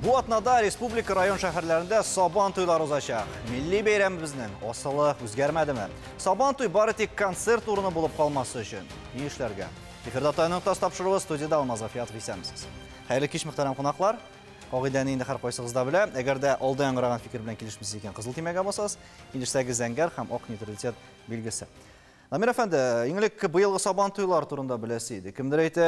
Бу атнада республика район шәһәрләрендә Сабан туйлары узачак. Милли бәйрәмебезнең асылы үзгәрмәдеме? Сабан туй бары тик концерт урыны булып калмасы өчен ни эшләргә? Эфирда Тай ноктасы тапшыруы, студиядә Алмаз Гафиятов, исәнмесез. Хәерле кич, мөхтәрәм кунаклар. Кагыйдәне инде һәркайсыгыз да белә. Әгәр дә алда яңгыраган фикер белән килешмисез икән, кызыл төймәгә басасыз. Килешсәгез, зәңгәр һәм ак нейтралитет билгесе. Дамир әфәнде, иң элек быелгы Сабан туйлары турында беләсе иде. Кемдер әйтә,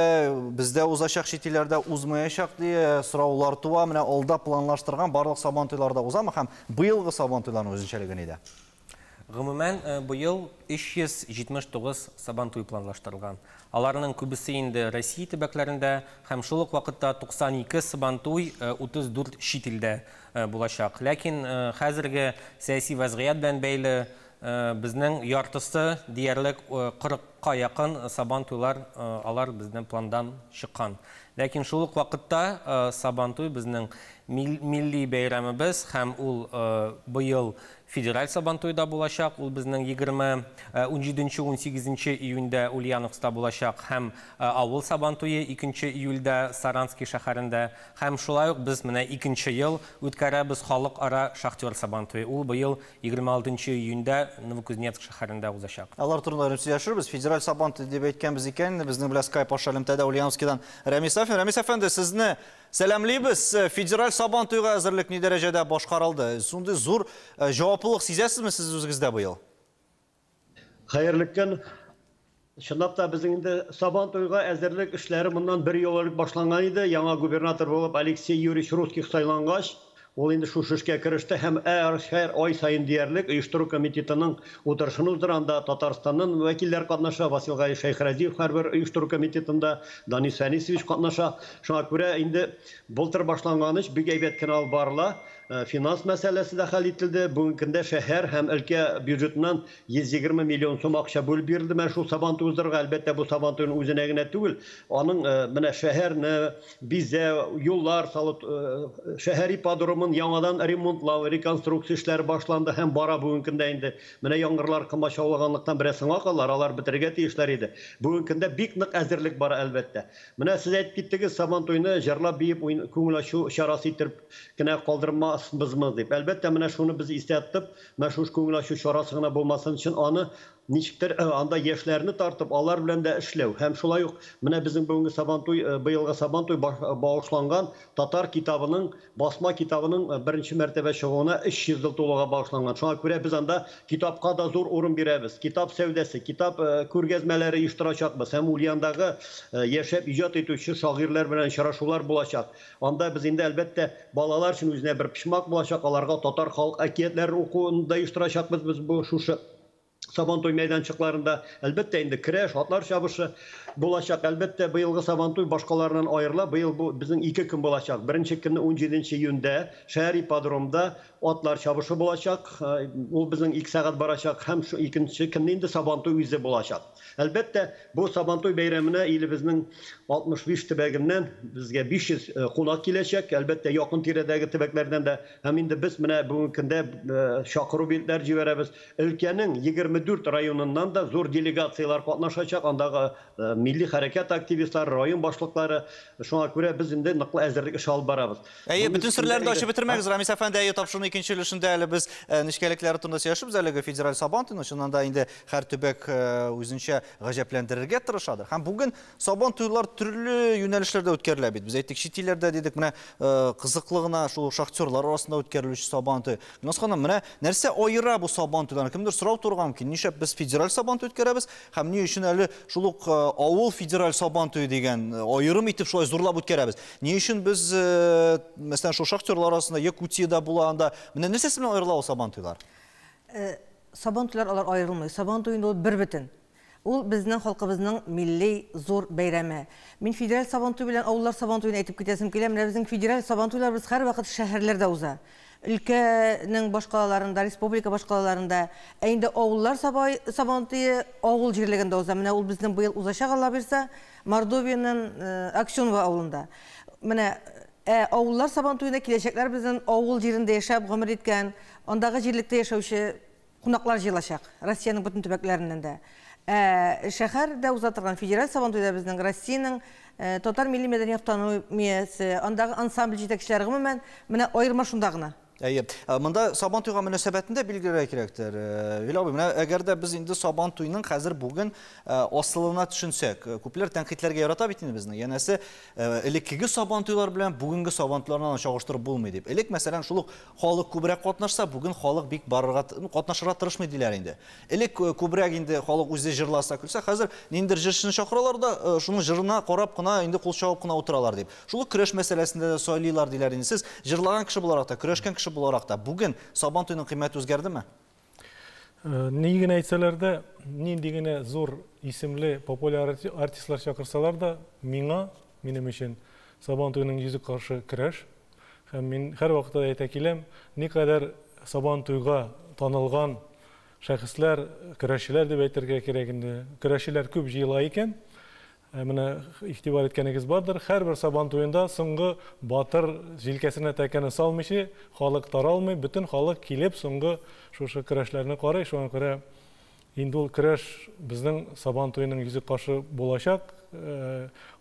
бездә узачак, чит илләрдә узмаячак ди, сораулар туа. Менә алда планлаштырган барлык Сабан туйлары да узамы һәм быелгы Сабан туйларының үзенчәлеге нидә? Гомумән, быел 379 Сабан туй планлаштырылган. Аларның күбесе инде Россия төбәкләрендә һәм шул ук вакытта 92 Сабан туй 34 чит илдә булачак. Ләкин хәзерге сәяси вәзгыять белән бәйле безнең яртысы диярлек, 40-ка якын Сабан туйлар алар безнең пландан чыккан. Ләкин шул ук вакытта Сабан туй безнең милли бәйрәмебез һәм ул быел федераль Сабан туйда булачак. Ул безнең 20 17-18 июньдә Ульяновскта булачак һәм авыл Сабан туе 2 июльдә Саранский шәһәрендә. Һәм шулай ук без менә икенче ел үткәрәбез халыкара шахтер Сабан туе. Ул быел 26 июньдә Новокузнецк шәһәрендә узачак. Алар турында аерым сөйләшербез. Федераль Сабан туе дип әйткәнбез икән, безнең белән Skype аша элемтәдә Ульяновскидан Рәмис Сафин. Рәмис әфәнде, сезне сәламлибез. Федераль Сабан туйга әзерлек ни дәрәҗәдә башкарылды? Шундый зур җаваплылык сизәсезме сез үзегездә быел? Хәерле көн. Чынлап та безнең инде Сабан туйга әзерлек эшләре моннан бер ел элек башланган иде. Яңа губернатор булып Алексей Юрьевич Русских сайлангач, ул инде шушы эшкә кереште һәм һәр ай саен диярлек оештыру комитетының утырышын уздыра. Анда Татарстаннан вәкилләр катнаша, Васил Гаев Шәйхразиев һәрбер оештыру комитетында, Данис Фәнисович катнаша. Шуңа күрә инде былтыр башланган эш бик әйбәт кенә алып барыла. Финанс мәсьәләсе дә хәл ителде. Бүгенге көндә шәһәр һәм өлкә бюджетыннан 120 миллион сум акча бүлеп бирелде менә шул Сабан туй уздырырга. Әлбәттә, бу Сабан туеның үзенә генә түгел, аның менә шәһәрне бизәү, юллар салу, шәһәр ипподромын яңадан ремонтлау, реконструкция эшләре башланды һәм бара бүгенге көндә инде. Менә яңгырлар комачаулаганлыктан бераз соңга калдылар, алар бетерергә тиешләр иде. Бүгенге көндә бик нык әзерлек бара, әлбәттә. Менә сез әйтеп киттегез, Сабан туйны җырлап, биеп, күңел ачу чарасы итеп кенә калдырмасбызмы дип. Әлбәттә, менә шуны без истә тотып, менә шушы күңел ачу чарасы гына булмасын өчен аны ничектер анда яшьләрне тартып, алар белән дә эшләү. Һәм шулай ук менә безнең бүгенге Сабан туй, быелгы Сабан туй багышланган татар китабының, басма китабының беренче мәртәбә чыгуына 300 ел тулуга багышланган. Шуңа күрә без анда китапка да зур урын бирәбез. Китап сәүдәсе, китап күргәзмәләре оештырачакбыз. Һәм Ульяндагы яшәп иҗат итүче шагыйрьләр белән очрашулар булачак. Анда без инде, әлбәттә, балалар өчен үзенә бер почмак булачак, аларга татар халык әкиятләрен укуын да оештырачакбыз без бу шушы Сабантуй мәйданчыкларында. Әлбәттә, инде көрәш, атлар чабышы булачак. Әлбәттә, быелгы Сабантуй башкаларыннан аерыла. Быел бу безнең ике көн булачак. Беренче көнне 17 июньдә шәһәр ипподромда атлар чабышы булачак. Ул безнең 2 сәгать барачак һәм шу икенче көнне инде Сабантуй үзе булачак. Әлбәттә, бу Сабантуй бәйрәменә илебезнең 65 төбәгеннән безгә 500 кунак киләчәк. Әлбәттә, якын тирәдәге төбәкләрдән дә. Һәм инде без менә бүгенге көндә чакыру билетләре җибәрәбез. Өлкәнең 24 районыннан да зур делегацияләр катнашачак. Андагы милли хәрәкәт активистлары, район башлыклары. Шуңа күрә без инде ныклы әзерлек эше алып барабыз. Әйе, бөтен серләрне дә ачып бетермәгез, Рамис әфәнде. Әйе, тапшыруның икенче өлешендә әле без нечкәлекләре турында сөйләшербез. Әлеге федераль Сабан туеның чыннан да инде һәр төбәк үзенчә гаҗәпләндерергә тырышадыр. Һәм бүген Сабан туйлар төрле юнәлешләрдә үткәрелә бит. Без әйттек, чит илләрдә дидек, менә кызыклы гына шул шахтерлар арасында үткәрелүче Сабан туе. Гөлназ ханым, менә нәрсә аера бу Сабан туйларны? Кемдер сорау туырга мөмкин. Нишләп без федераль Сабан туй үткәрәбез һәм ни өчен әле шул ук авыл федераль Сабан туе дигән аерым итеп шулай зурлап үткәрәбез? Ни өчен без, мәсәлән, шул шахтерлар арасында Якутиядә була анда? Менә нәрсәсе белән аерыла ул Сабан туйлар? Сабан туйлар алар аерылмый. Сабан туе инде ул бер бөтен. Ул безнең халкыбызның милли зур бәйрәме. Мин федераль Сабантуй белән авыллар Сабантуен әйтеп китәсем килә. Менә безнең федераль Сабантуйларыбыз һәрвакыт шәһәрләрдә уза. Өлкәнең башкалаларында, республика башкалаларында. Ә инде авыллар Сабантуе авыл җирлегендә уза. Менә ул безнең быел узачак, Алла бирса, Мордовиянең Аксеново авылында. Менә ә авыллар Сабантуена киләчәкләр безнең авыл җирендә яшәп гомер иткән, андагы җирлектә яшәүче кунаклар җыелачак, Россиянең бөтен төбәкләреннән дә. Ә шәһәрдә уза торган федераль Сабантуйда безнең Россиянең Татар милли мәдәни автономиясе, андагы ансамбль җитәкчеләре, гомумән, менә аерма шунда гына. Әйе. Монда Сабан туйга мөнәсәбәтен дә билгеләргә кирәктер. Вил абый, менә әгәр дә без инде Сабан туйның хәзер бүген асылына төшенсәк, күпләр тәнкыйтьләргә ярата бит инде безне. Янәсе, элеккеге Сабан туйлар белән бүгенге Сабан туйларны чагыштырып булмый дип. Элек, мәсәлән, шул ук халык күбрәк катнашса, бүген халык бик барырга, катнашырга тырышмый диләр инде. Элек күбрәк инде халык үзе җырласа, көлсә, хәзер ниндидер җырчыны чакыралар да, шуның җырына карап кына инде кул чабып кына утыралар дип. Шул ук көрәш мәсьәләсендә дә сайлыйлар диләр инде. Сез җырлаган кеше буларак та, көрәшкән кеше буларак та, бүген Сабан туеның кыйммәте үзгәрдеме? Ни генә әйтсәләр дә, нинди генә зур исемле популяр артистлар чакырсалар да, миңа, минем өчен Сабан туеның йөзе каршы көрәш. Һәм мин һәрвакытта да әйтә киләм, никадәр Сабан туйга танылган шәхесләр, көрәшчеләр дип әйтергә кирәк инде, көрәшчеләр күп җыела икән, менә игътибар иткәнегез бардыр, һәрбер Сабан туенда соңгы батыр җилкәсенә тәкәне салмыйча халык таралмый, бөтен халык килеп соңгы шушы көрәшләрне карый. Шуңа күрә инде ул көрәш безнең Сабан туеның йөзе каршы булачак.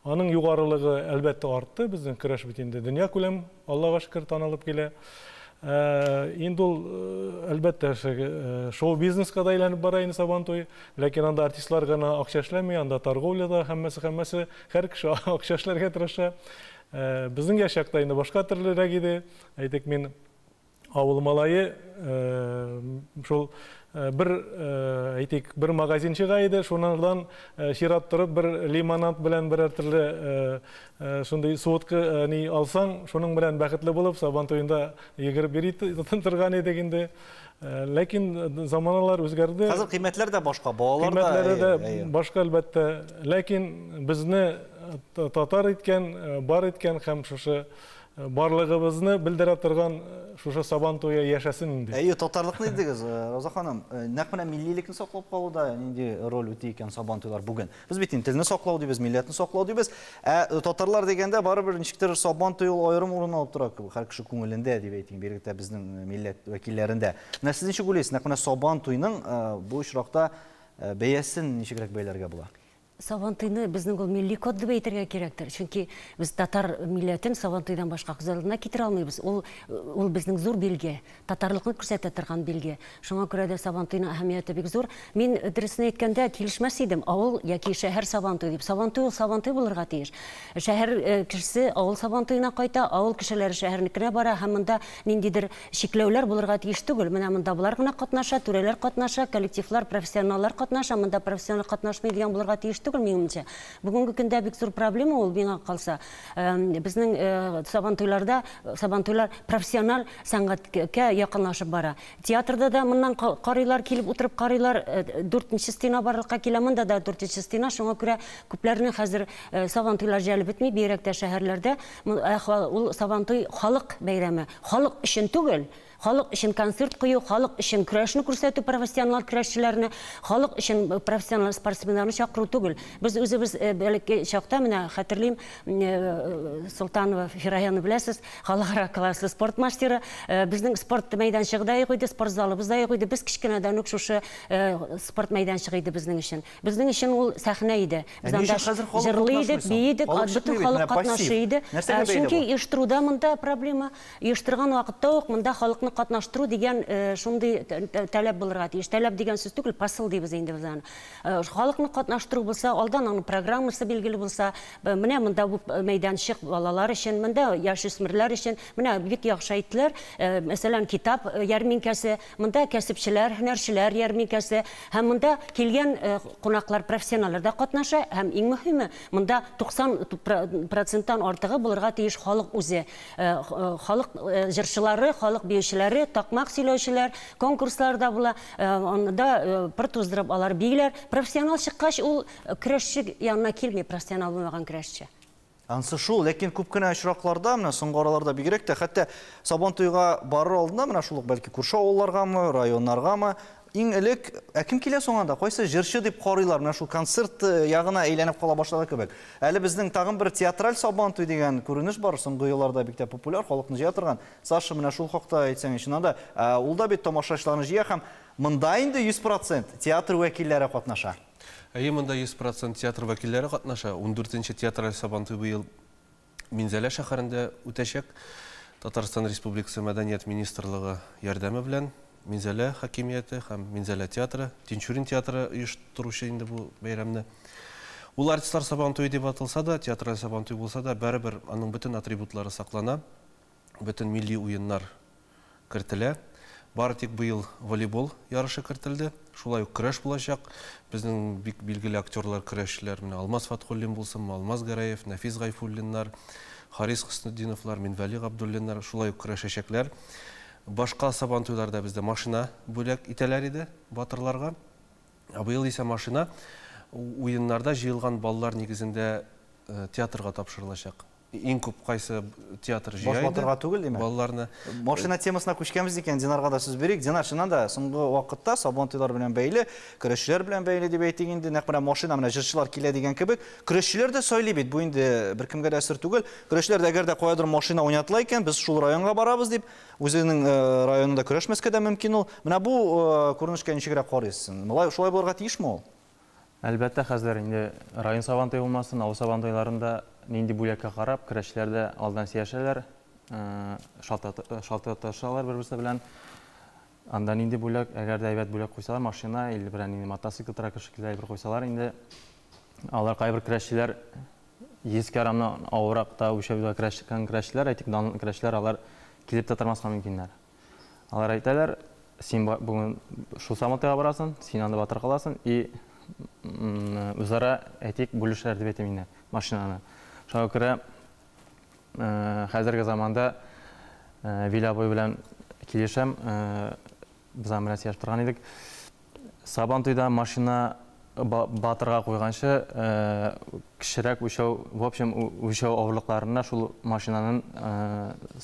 Аның югарылыгы әлбәттә артты, безнең көрәш бит инде дөнья күләм, Аллага шөкер, танылып килә. Инде ул әлбәттә шоу-бизнеска да әйләнеп бара инде Сабан туе, ләкин анда артистлар гына акча эшләми, анда торговля да, һәммәсе, һәр кеше акча эшләргә тырыша. Безнең яшь чакта инде башка төрлерәк иде. Әйтик, мин авыл малае, шул бер, әйтик, бер магазин чыга иде, шунардан чират торып бер лимонад белән берәр төрле шундый суыткы ни алсаң, шуның белән бәхетле булып Сабан туенда йөгереп йөри торган идек инде. Ләкин заманалар үзгәрде. Хәзер кыйммәтләр дә башка, балалар да кыйммәтләре дә башка әлбәттә. Ләкин безне татар иткән, бар иткән һәм шушы барлыгыбызны белдерә торган шушы Сабан туе яшәсен инде. Әйе, татарлыкны дидегез, Роза ханым. Нәкъ менә миллилекне саклап калуда нинди роль үти икән Сабан туйлар бүген? Без бит инде телне саклау дибез, милләтне саклау дибез. Ә татарлар дигәндә барыбер ничектер Сабан туе ул аерым урын алып тора кебек, һәр кеше күңелендә дип әйтим, бигрәк тә безнең милләт вәкилләрендә. Менә сез ничек уйлыйсыз, нәкъ менә Сабан туйның бу очракта бәясен ничегрәк бәяләргә була? Сабантуйны безнең ул милли код дип әйтергә кирәктер. Чөнки без татар милләтен Сабантуйдан башка күз алдына китерә алмыйбыз. Ул безнең зур билге, татарлыкны күрсәтә торган билге. Шуңа күрә дә Сабантуйның әһәмияте бик зур. Мин дөресен әйткәндә килешмәс идем, авыл яки шәһәр Сабантуй дип. Сабантуй ул Сабантуй булырга тиеш. Шәһәр кешесе авыл Сабантуена кайта, авыл кешеләре шәһәрнекенә бара һәм монда ниндидер чикләүләр булырга тиеш түгел. Менә монда болар гына катнаша, түрәләр катнаша, коллективлар, профессионаллар катнаша, монда профессионал катнашмый дигән булырга тиеш түгел минемчә. Бүгенге көндә бик зур проблема ул миңа калса. Безнең Сабантуйларда Сабантуйлар профессиональ сәнгатькә якынлашып бара. Театрда да моннан карыйлар, килеп утырып карыйлар, дүртенче стена барлыкка килә, монда да дүртенче стена, шуңа күрә күпләрне хәзер Сабантуйлар җәлеп итми, бигрәк тә шәһәрләрдә. Ул Сабантуй халык бәйрәме, халык өчен түгел, халык өчен концерт кую, халык өчен көрәшне күрсәтү, профессионал көрәшчеләрне, халык өчен профессионал спортсменнарны чакыру түгел. Без үзебез бәлки чакта менә хәтерлим, Султанова Фираяны беләсез, халыкара класслы спорт мастеры, безнең спорт мәйданчыгы да юк иде, спорт залыбыз да юк иде. Без кечкенәдән үк шушы спорт мәйданчыгы иде безнең өчен. Безнең өчен ул сәхнә иде. Без анда җырлый идек, бии идек, бөтен халык катнашы иде. Чөнки оештыруда монда проблема. Оештырган вакытта ук монда халыкны катнаштыру дигән шундый таләп булырга тиеш. Таләп дигән сүз түгел, посыл дибез инде без аны. Халыкны катнаштыру булса, алдан аның программасы билгеле булса, менә монда бу мәйданчык балалар өчен, монда яшүсмерләр өчен, менә бик яхшы әйттеләр, мәсәлән, китап ярминкәсе, монда кәсепчеләр, һөнәрчеләр ярминкәсе, һәм монда килгән кунаклар, профессионаллар да катнаша, һәм иң мөһиме, монда 90%-тан артыгы булырга тиеш халык үзе. Халык җырчылары, халык биючеләре, такмак сөйләүчеләр, конкурслар да була, анда пыр туздырып алар бииләр. Профессионал чыккач, ул көрәшче янына килми, профессионал булмаган көрәшче. Ансы шул, ләкин күп кенә очракларда, менә соңгы араларда бигрәк тә, хәтта Сабан туйга барыр алдында, менә шул ук бәлки күрше авылларгамы, районнаргамы, иң элек, ә кем килә соң анда? Кайсы җырчы дип карыйлар, менә шул концерт ягына әйләнеп кала башлады кебек. Әле безнең тагын бер театраль Сабан туй дигән күренеш бар, соңгы елларда бик тә популяр, халыкны җыя торган. Саша, менә шул хакта әйтсәң, чыннан да, ул да бит тамашачыларны җыя һәм монда инде 100% театр вәкилләре катнаша. Әйе, монда 100% театр вәкилләре катнаша. 14нче театраль Сабантуй быел Минзәлә шәһәрендә үтәчәк. Татарстан Республикасы Мәдәният министрлыгы ярдәме белән Минзәлә хакимияте һәм Минзәлә театры, Тинчурин театры оештыручы инде бу бәйрәмне. Ул артистлар Сабантуе дип аталса да, театраль Сабантуй булса да, барыбер аның бөтен атрибутлары саклана, бөтен милли уеннар кертелә. Бары тик быел волейбол ярышы кертелде. Шулай ук көрәш булачак. Безнең бик билгеле актерлар, көрәшчеләр, менә Алмаз Фатхуллин булсын, Алмаз Гәрәев, Нәфис Гайфуллиннар, Харис Хөснетдиновлар, Минвәли Габдуллиннар шулай ук көрәшәчәкләр. Башка Сабантуйларда бездә машина бүләк итәләр иде батырларга. Ә быел исә машина уеннарда җыелган баллар нигезендә театрга тапшырылачак. Иң күп кайсы театр җыя Баш батырга түгел, димәк. Балларны. Машина темасына күчкәнбез икән, Динарга да сүз бирик. Динар, чыннан да, соңгы вакытта Сабантуйлар белән бәйле, көрәшчеләр белән бәйле дип әйтик инде, нәкъ менә машина, менә җырчылар килә дигән кебек, көрәшчеләр дә сайлый бит. Бу инде беркемгә дә сер түгел. Көрәшчеләр дә әгәр дә каядыр машина уйнатыла икән, без шул районга барабыз дип, үзенең районында көрәшмәскә дә мөмкин ул. Менә бу күренешкә ничегрәк карыйсыз? Шулай булырга тиешме ул? Әлбәттә, хәзер инде район Сабантуе булмасын, авыл Сабантуйларында нинди бүләккә карап, көрәшчеләр дә алдан сөйләшәләр, шалтыратышалар бер-берсе белән. Анда нинди бүләк, әгәр дә әйбәт бүләк куйсалар, машина или берәр нинди мотоцикл, трактор шикелле әйбер куйсалар, инде алар кайбер көрәшчеләр 100 килограммнан авыррак та үлчәүдә көрәшкән көрәшчеләр, әйтик, данлы көрәшчеләр, алар килеп тә тормаска мөмкиннәр. Алар әйтәләр, син бүген шул Сабантуйга барасың, син анда батыр каласың, и үзара әйтик бүлешәләр дип әйтәм инде машинаны. Шуңа күрә хәзерге заманда Вил абый белән килешәм, без аның белән сөйләшеп торган идек. Сабантуйда машина батырга куйганчы кечерәк үлчәү, в общем, үлчәү авырлыкларына шул машинаның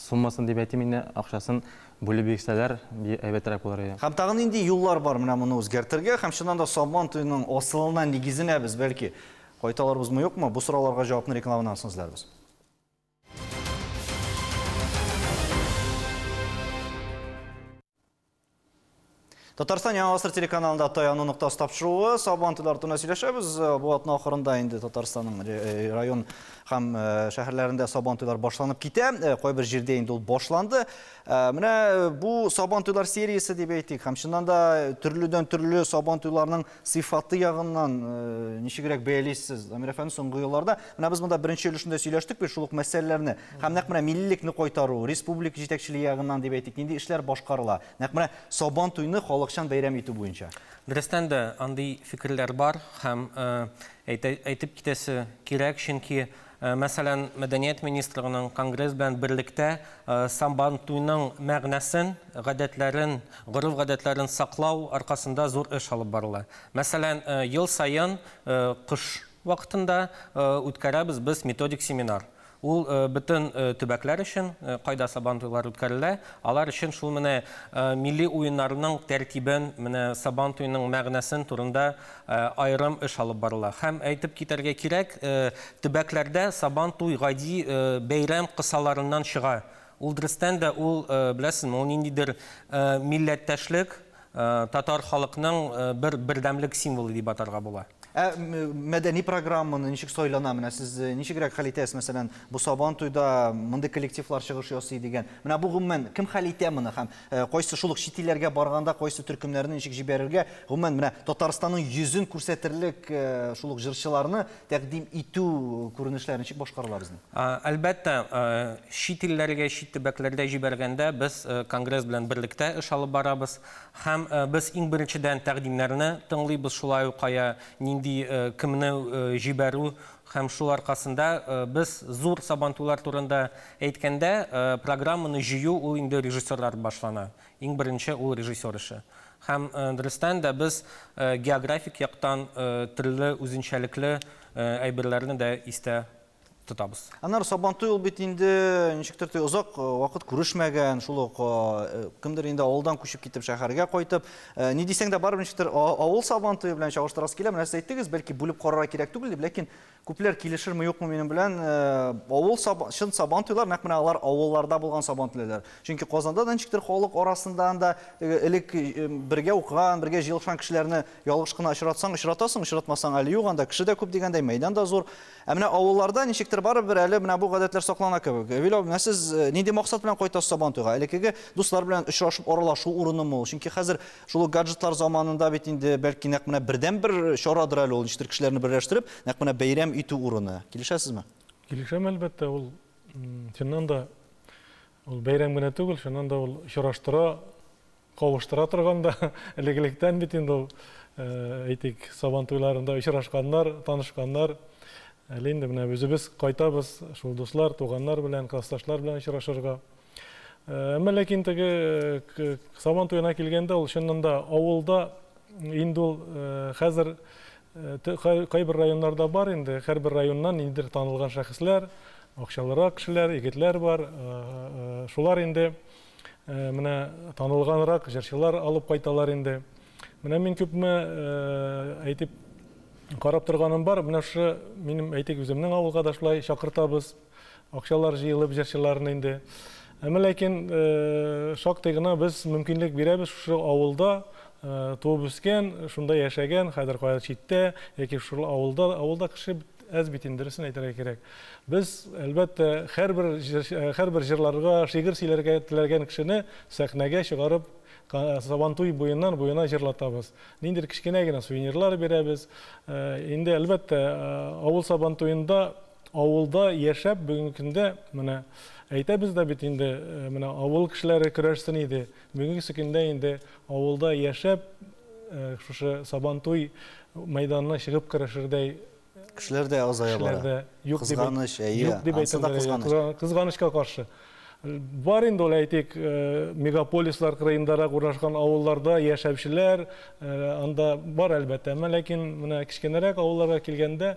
суммасын дип әйтим инде, акчасын бүлеп бирсәләр, әйбәтрәк булыр иде. Һәм тагын нинди юллар бар менә моны үзгәртергә? Һәм чыннан да Сабантуйның асылына, нигезенә без бәлки кайта алырбызмы, юкмы? Бу сорауларга җавапны рекламадан соң эзләрбез. Татарстан Яңа Гасыр телеканалында Таяну ноктасы тапшыруы. Сабантуйлар турында сөйләшәбез. Бу атна ахырында инде Татарстанның район һәм шәһәрләрендә Сабантуйлар башланып китә. Кайбер җирдә инде ул башланды. Менә бу Сабантуйлар сериясе дип әйтик. Һәм чыннан да төрледән төрле Сабантуйларның сыйфаты ягыннан ничегрәк бәялисез, Дамир әфәнде, соңгы елларда? Менә без монда беренче өлешендә сөйләштек бит шул ук мәсьәләләрне. Һәм нәкъ менә миллилекне кайтару, республика җитәкчелеге ягыннан дип әйтик, нинди эшләр башкарыла? Нәкъ менә Сабантуйны халыкчан бәйрәм итү буенча. Дөрестән дә андый фикерләр бар һәм әйтеп китәсе кирәк, чөнки мәсәлән, Мәдәният министрлыгының конгресс белән берлектә Сабантуйның мәгънәсен, гадәтләрен, гореф-гадәтләрен саклау аркасында зур эш алып барыла. Мәсәлән, ел саен кыш вакытында үткәрәбез без методик семинар. Ул бөтен төбәкләр өчен, кайда Сабантуйлар үткәрелә, алар өчен шул менә милли уеннарның тәртибен, менә Сабантуйның мәгънәсен турында аерым эш алып барыла. Һәм әйтеп китәргә кирәк, төбәкләрдә Сабантуй гади бәйрәм кысаларыннан чыга. Ул дөрестән дә, ул, беләсезме, ул ниндидер милләттәшлек, татар халкының бер бердәмлек символы дип атарга була. Ә мәдәни программаны ничек сайлана? Менә сез ничегрәк хәл итәсез, мәсәлән, бу Сабантуйда мондый коллективлар чыгыш ясый дигән. Менә бу гомумән кем хәл итә моны һәм кайсы шул ук чит илләргә барганда кайсы төркемнәрне ничек җибәрергә? Гомумән менә Татарстанның йөзен күрсәтерлек шул ук җырчыларны тәкъдим итү күренешләре ничек башкарыла безнең? Әлбәттә, чит илләргә, чит төбәкләргә җибәргәндә без конгресс белән берлектә эш алып барабыз һәм без иң беренчедән тәкъдимнәрне тыңлыйбыз, шулай ук кая нинди кемне җибәрү һәм шул аркасында без зур Сабантуйлар турында әйткәндә программаны җыю ул инде режиссерлар башлана. Иң беренче ул режиссер эше. Һәм дөрестән дә без географик яктан төрле үзенчәлекле әйберләрне дә истә тотабыз. Аннары Сабантуй ул бит инде ничектер теге озак вакыт күрешмәгән, шул ук кемдер инде авылдан күчеп китеп шәһәргә кайтып, ни дисәң дә барыбер ничектер авыл Сабантуе белән чагыштырасы килә. Менә сез әйттегез, бәлки бүлеп карарга кирәк түгел дип, ләкин күпләр килешерме, юкмы минем белән, авыл чын Сабантуйлар нәкъ менә алар авылларда булган Сабантуйлар. Чөнки Казанда да ничектер халык арасында анда элек бергә укыган, бергә җыелышкан кешеләрне ялгыш кына очратсаң, очратасың, очратмасаң әле юк, анда кеше дә күп дигәндәй, мәйдан да зур. Ә менә авылларда ничектер барыбер әле менә бу гадәтләр саклана кебек. Вил абый, менә сез нинди максат белән кайтасыз Сабантуйга? Элеккеге дуслар белән очрашып аралашу урынымы ул? Чөнки хәзер шул ук гаджетлар заманында бит инде бәлки нәкъ менә бердәнбер чарадыр әле ул, ничектер кешеләрне берләштереп, нәкъ менә бәйрәм итү урыны. Килешәсезме? Килешәм, әлбәттә, ул чыннан да ул бәйрәм генә түгел, чыннан да ул очраштыра, кавыштыра торган да, элек-электән бит инде ул, әйтик, Сабан туйларында очрашканнар, танышканнар. Әле инде менә үзебез кайтабыз шул дуслар, туганнар белән, классташлар белән очрашырга. Әмма ләкин теге Сабан туена килгәндә, ул чыннан да авылда инде ул хәзер кайбер районнарда бар инде, һәрбер районнан ниндидер танылган шәхесләр, акчалырак кешеләр, егетләр бар. Шулар инде менә танылганрак җырчылар алып кайталар инде. Менә мин күпме әйтеп карап торганым бар. Менә шушы минем әйтик үземнең авылга да шулай чакыртабыз. Акчалар җыелып җырчыларны инде. Әмма ләкин шактый гына без мөмкинлек бирәбез шушы авылда туып үскән, шунда яшәгән, хәзер кая читтә яки шул авылда, авылда кеше әз бит инде, дөресен әйтергә кирәк. Без, әлбәттә, һәрбер җырларга, шигырь сөйләргә теләгән кешене сәхнәгә чыгарып, Сабантуй буеннан буена җырлатабыз. Ниндидер кечкенә генә сувенирлар бирәбез. Инде, әлбәттә, авыл Сабантуенда авылда яшәп, бүгенге көндә менә әйтәбез дә бит инде, менә авыл кешеләре көрәшсен иде. Бүгенге көндә инде авылда яшәп, шушы Сабантуй мәйданына чыгып көрәшердәй кешеләр дә азая бара. Кызганыч, әйе, ансы да кызганыч. Кызганычка каршы. Бар инде ул, әйтик, мегаполислар кырыендарак урнашкан авылларда яшәүчеләр, анда бар әлбәттә. Әмма ләкин менә кечкенәрәк авылларга килгәндә,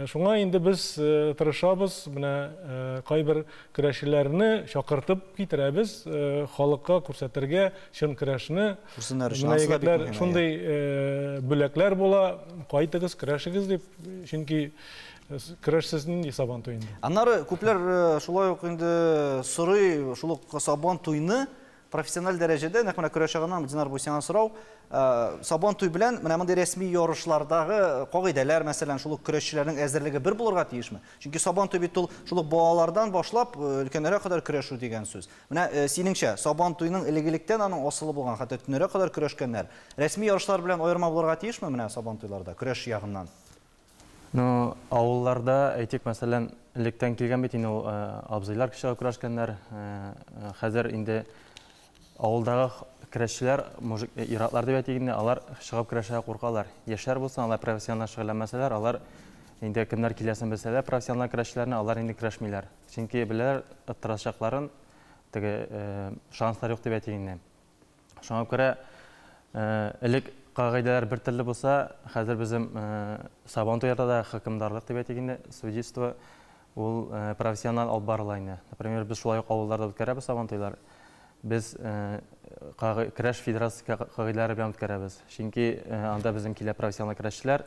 шуңа инде без тырышабыз, менә кайбер көрәшчеләрне чакыртып китерәбез, халыкка күрсәтергә чын көрәшне. Күрсеннәр өчен, Менә ансы да бик егетләр, мөһим, әйе. шундый бүләкләр була, кайтыгыз, көрәшегез дип, чөнки көрәшсез нинди Сабантуй инде? Аннары күпләр шулай ук инде сорый, шул ук Сабантуйны профессиональ дәрәҗәдә, нәкъ менә көрәш ягыннан, Динар, бу сиңа сорау, Сабантуй белән менә мондый рәсми ярышлардагы кагыйдәләр, мәсәлән, шул ук көрәшчеләрнең әзерлеге бер булырга тиешме? Чөнки Сабантуй бит ул шул ук балалардан башлап өлкәннәргә кадәр көрәшү дигән сүз. Менә синеңчә, Сабантуйның элек-электән аның асылы булган, хәтта төннәргә кадәр көрәшкәннәр. Рәсми ярышлар белән аерма булырга тиешме менә Сабантуйларда көрәш ягыннан? Ну, авылларда, әйтик, мәсәлән, электән килгән бит инде ул абзыйлар кешегә көрәшкәннәр. Хәзер инде авылдагы көрәшчеләр, мужик, ир-атлар дип әйтик инде, алар чыгып көрәшергә куркалар. Яшьләр булсын, алар профессиональ шөгыльләнмәсәләр, алар инде кемнәр киләсен белсәләр, профессиональ көрәшчеләрне алар инде көрәшмиләр. Чөнки беләләр оттырачакларын, теге шанслар юк дип әйтик инде. Шуңа күрә элек кагыйдәләр бер төрле булса, хәзер безнең Сабантуйда да хөкемдарлык дип әйтик инде, судейство ул профессиональ алып барыла инде. Например, без шулай ук авылларда үткәрәбез Сабантуйлар. Без көрәш федерациясе кагыйдәләре белән үткәрәбез. Чөнки анда безнең килә профессиональ көрәшчеләр,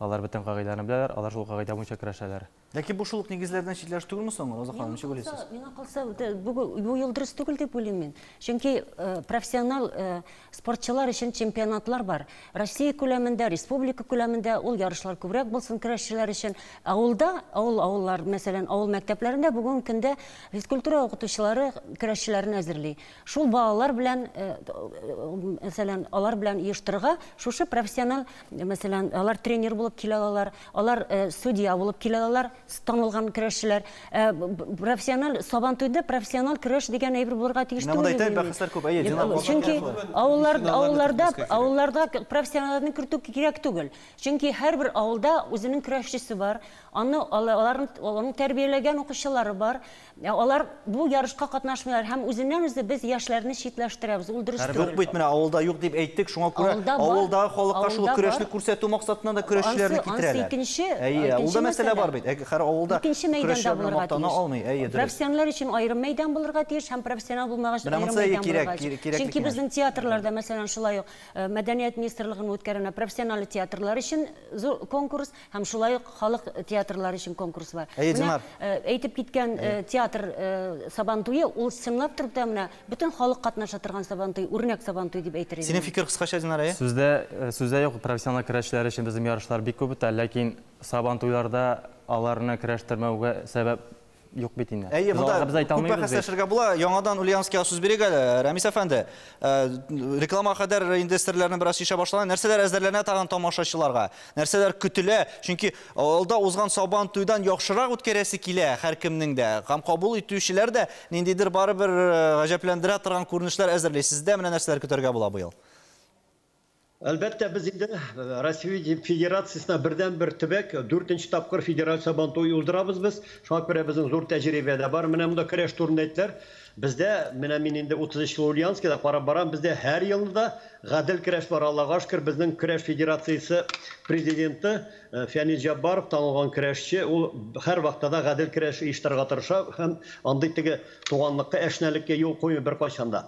алар бөтен кагыйдәләрне беләләр, алар шул кагыйдә буенча көрәшәләр. Ләкин бу шул ук нигезләрдән читләшү түгелме соң, Роза ханым, ничек уйлыйсыз? Миңа калса, бу юл дөрес түгел дип уйлыйм мин. Чөнки профессионал спортчылар өчен чемпионатлар бар. Россия күләмендә, республика күләмендә ул ярышлар күбрәк булсын көрәшчеләр өчен. Авылда, авыл, авыллар, мәсәлән, авыл мәктәпләрендә бүгенге көндә физкультура укытучылары көрәшчеләрне әзерли. Шул балалар белән, мәсәлән, алар белән оештырырга шушы профессионал, мәсәлән, алар тренер булып килә алалар, алар судья булып килә алалар, танылган көрәшчеләр. Профессиональ Сабантуйда профессиональ көрәш дигән әйбер булырга тиеш Менә монда түгел. әйтә, бәхәсләр күп. Әйе, Динар, Чөнки авылларда профессионалларны кертү кирәк түгел. Чөнки һәрбер авылда үзенең көрәшчесе бар, аны аларның тәрбияләгән укучылары бар. Алар бу ярышка катнашмыйлар һәм үзеннән үзе без яшьләрне читләштерәбез. Ул дөрес түгел. Юк бит, менә авылда юк дип әйттек, шуңа күрә авылдагы халыкка шул көрәшне күрсәтү максатыннан да көрәшчеләрне китерәләр. Әйе, авылда мәсьәлә бар бит. Һәр авылда көрәшчеләр белән мактана алмый. Әйе, дөрес. Профессионаллар өчен аерым мәйдан булырга тиеш һәм профессионал булмагач аерым мәйдан булырга тиеш. Чөнки безнең театрларда, мәсәлән, шулай ук Мәдәният министрлыгының үткәрүенә профессиональ театрлар өчен зур конкурс һәм шулай ук халык театрлары өчен конкурс бар. Әйе, Динар. Әйтеп киткән театр Сабантуе ул чынлап торып та менә бөтен халык катнаша торган Сабантуй, үрнәк Сабантуй дип әйтер идем. Синең фикер кыскача, Динар, әйе? Сүздә, сүздә юк, профессионал көрәшчеләр өчен безнең ярышлар бик күп үтә, ләкин Сабантуйларда аларны көрәштермәүгә сәбәп юк бит инде. Әйе, монда күп бәхәсләшергә була. Яңадан Ульяновскига сүз бирик әле, Рәмис әфәнде. Реклама кадәр инде серләрне бераз чишә башлаган. Нәрсәләр әзерләнә тагын тамашачыларга? Нәрсәләр көтелә? Чөнки алда узган Сабан туйдан яхшырак үткәрәсе килә һәркемнең дә. Һәм кабул итүчеләр дә ниндидер барыбер гаҗәпләндерә торган күренешләр әзерли. Сездә менә нәрсәләр көтәргә була быел? Әлбәттә, без инде Россия Федерациясенә бердәнбер төбәк, дүртенче тапкыр федераль Сабантуй уздырабыз без. Шуңа күрә безнең зур тәҗрибә дә бар. Менә монда көрәш турында әйттеләр. Бездә, менә мин инде 33 ел Ульяновскида карап барам, бездә һәр елны да гадел көрәш бар. Аллага шөкер, безнең көрәш федерациясе президенты Фәнил Җаббаров танылган көрәшче, ул һәрвакытта да гадел көрәш оештырырга тырыша һәм андый теге туганлыкка, әшнәлеккә юл куймый беркайчан да.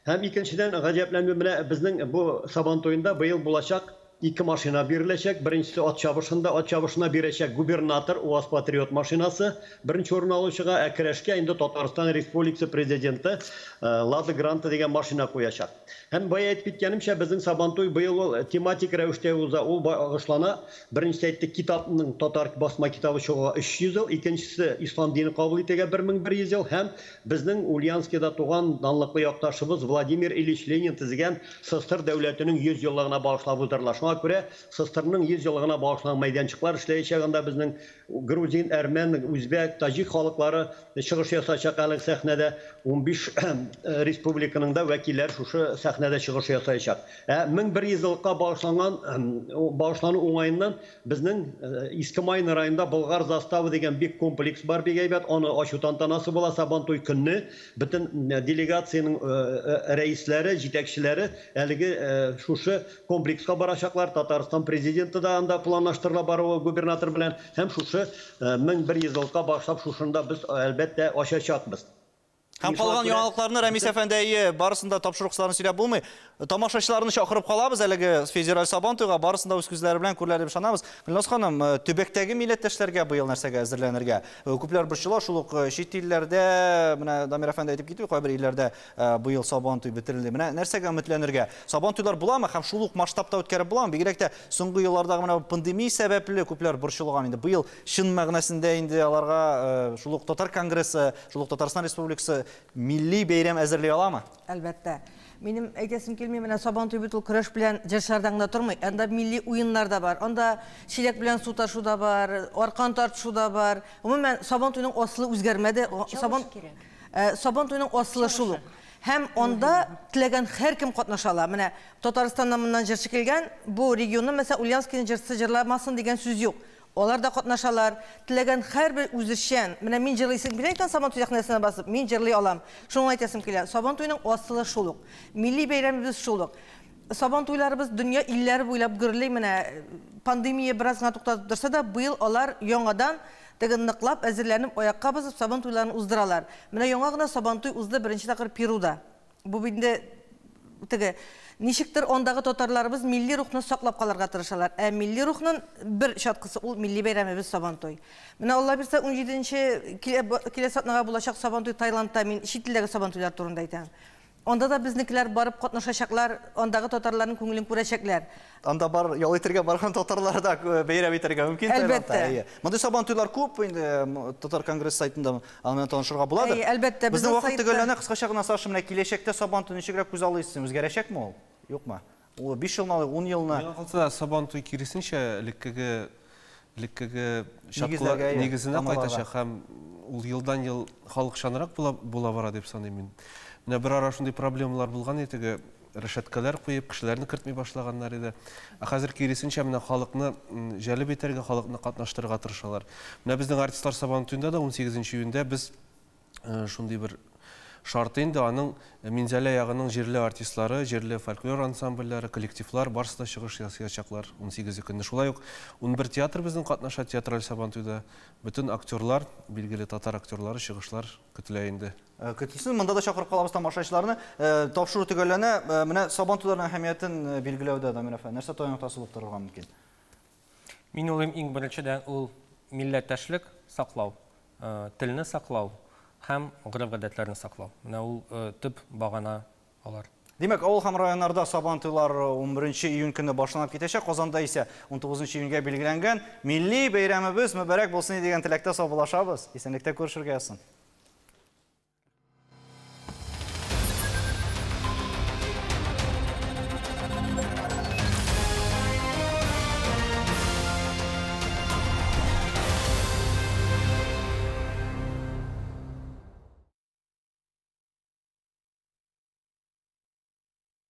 Һәм икенчедән, гаҗәпләнү, менә безнең бу Сабан туенда быел булачак ике машина биреләчәк. Беренчесе ат чабышында, ат чабышына бирәчәк губернатор УАЗ Патриот машинасы беренче урын алучыга, ә көрәшкә инде Татарстан Республикасы президенты Лада Гранта дигән машина куячак. Һәм бая әйтеп киткәнемчә, безнең Сабантуй быел ул тематик рәвештә уза, ул багышлана, беренчесе әйттек, китапның татар басма китабы чыгуга 300 ел, икенчесе ислам динен кабул итүгә 1100 ел һәм Безнең Ульяновскида туган данлыклы якташыбыз Владимир Ильич Ленин төзегән СССР дәүләтенең 100 еллыгына багышлап уздырыла. Шуңа күрә СССРның 100 еллыгына багышланган мәйданчыклар эшләячәк, анда безнең грузин, әрмән, үзбәк, таҗик халыклары чыгыш ясаячак әлеге сәхнәдә. 15 республиканың да вәкилләре шушы сәхнәдә чыгыш ясаячак. Ә 1100 еллыкка багышланган багышлану уңаеннан Безнең Иске Майна районында Болгар заставы дигән бик комплекс бар, бик әйбәт. Аны ачу тантанасы була Сабантуй көнне. Бөтен делегациянең рәисләре, җитәкчеләре әлеге шушы комплекска барачаклар. Татарстан президенты да анда планлаштырыла баруы губернатор белән. Һәм шушы 1100 еллыкка багышлап шушында без, әлбәттә, ачачакбыз. Һәм калган яңалыкларны Рәмис әфәнде, әйе, барысын да тапшыру кысаларында сөйләп булмый. Тамашачыларны чакырып калабыз әлеге федераль Сабантуйга, барысын да үз күзләре белән күрерләр дип ышанабыз. Гөлназ ханым, төбәктәге милләттәшләргә быел нәрсәгә әзерләнергә? Күпләр борчыла, шул ук чит илләрдә, менә Дамир әфәнде әйтеп китте, кайбер илләрдә быел Сабантуй бетерелде. Менә нәрсәгә өметләнергә? Сабантуйлар буламы һәм шул ук масштабта үткәреп буламы? Бигрәк тә соңгы еллардагы менә пандемия сәбәпле күпләр борчылган инде. Быел чын мәгънәсендә инде аларга шул ук татар конгрессы, Шул ук Татарстан Республикасы милли бәйрәм әзерли аламы? Әлбәттә. Минем әйтәсем килми, менә Сабан туе бит ул көрәш белән җырчылардан гына тормый. Анда милли уеннар да бар. Анда чиләк белән су ташу да бар, аркан тартышу да бар. Гомумән, Сабан туеның асылы үзгәрмәде. Сабан Сабан туеның асылы шул ук. Һәм анда теләгән һәркем катнаша ала. Менә Татарстаннан моннан җырчы килгән, бу регионны, мәсәлән, Ульяновскийның җырчысы җырламасын дигән сүз юк. Алар да катнашалар. Теләгән һәрбер үзешчән. Менә мин җырлыйсым килә икән Сабан туе сәхнәсенә басып, мин җырлый алам. Шуны әйтәсем килә. Сабан туеның асылы шул ук. Милли бәйрәмебез шул ук. Сабан туйларыбыз дөнья илләре буйлап гөрли. Менә пандемия бераз гына туктатып торса да, быел алар яңадан теге ныклап әзерләнеп, аякка басып Сабан туйларын уздыралар. Менә яңа гына Сабан туй узды беренче тапкыр Перуда. Бу бит инде теге ничектер андагы татарларыбыз милли рухны саклап калырга тырышалар. Ә милли рухнын бер чаткысы ул милли бәйрәмебез Сабантуй. Менә Алла бирсә 17нче киләсе атнага булачак Сабантуй Таиландта, мин чит илдәге Сабантуйлар турында әйтәм. Анда да безнекеләр барып катнашачаклар, андагы татарларның күңелен күрәчәкләр. Анда бар ял итәргә барган татарлар да бәйрәм итәргә мөмкин Таиландта. Әлбәттә. Мондый Сабантуйлар күп инде Татар конгресс сайтында Аның белән танышырга буладыр. Әйе, әлбәттә. Безнең вакыт төгәлләнә, кыскача гына, Саша, менә киләчәктә Сабантуй ничегрәк күз аллыйсыз? Үзгәрәчәкме ул? Юкмы? Ул 5 елны алыйк, 10 елны. Миңа калса, Сабантуй киресенчә, элеккеге элеккеге чаткылар нигезенә кайтачак һәм ул елдан-ел халыкчанрак була, була бара дип саныйм мин. Менә берара шундый проблемалар булган иде, теге рәшәткәләр куеп, кешеләрне кертми башлаганнар иде. Ә хәзер киресенчә, менә халыкны җәлеп итәргә, халыкны катнаштырырга тырышалар. Менә безнең артистлар Сабантуенда да 18 июньдә без шундый бер шарты инде аның Минзәлә ягының җирле артистлары, җирле фольклор ансамбльләре, коллективлар барысы да чыгыш ясаячаклар 18 көнне. Шулай ук 11 театр безнең катнаша театраль Сабантуйда. Бөтен актерлар, билгеле татар актерлары чыгышлар көтелә инде. Көтелсен, монда да чакырып калабыз тамашачыларны. Тапшыру төгәлләнә. Менә Сабантуйларның әһәмиятен билгеләүдә, Дамир әфәнде, нәрсә таяну ноктасы булып торырга мөмкин? Мин уйлыйм, иң беренчедән ул милләттәшлек саклау, телне саклау һәм гореф-гадәтләрне саклау. Менә ул төп багана алар. Димәк, авыл һәм районнарда Сабантуйлар 11 июнь көне башланып китәчәк. Казанда исә 19 июньгә билгеләнгән милли бәйрәмебез мөбарәк булсын дигән теләктә саубуллашабыз. Исәнлектә күрешергә язсын.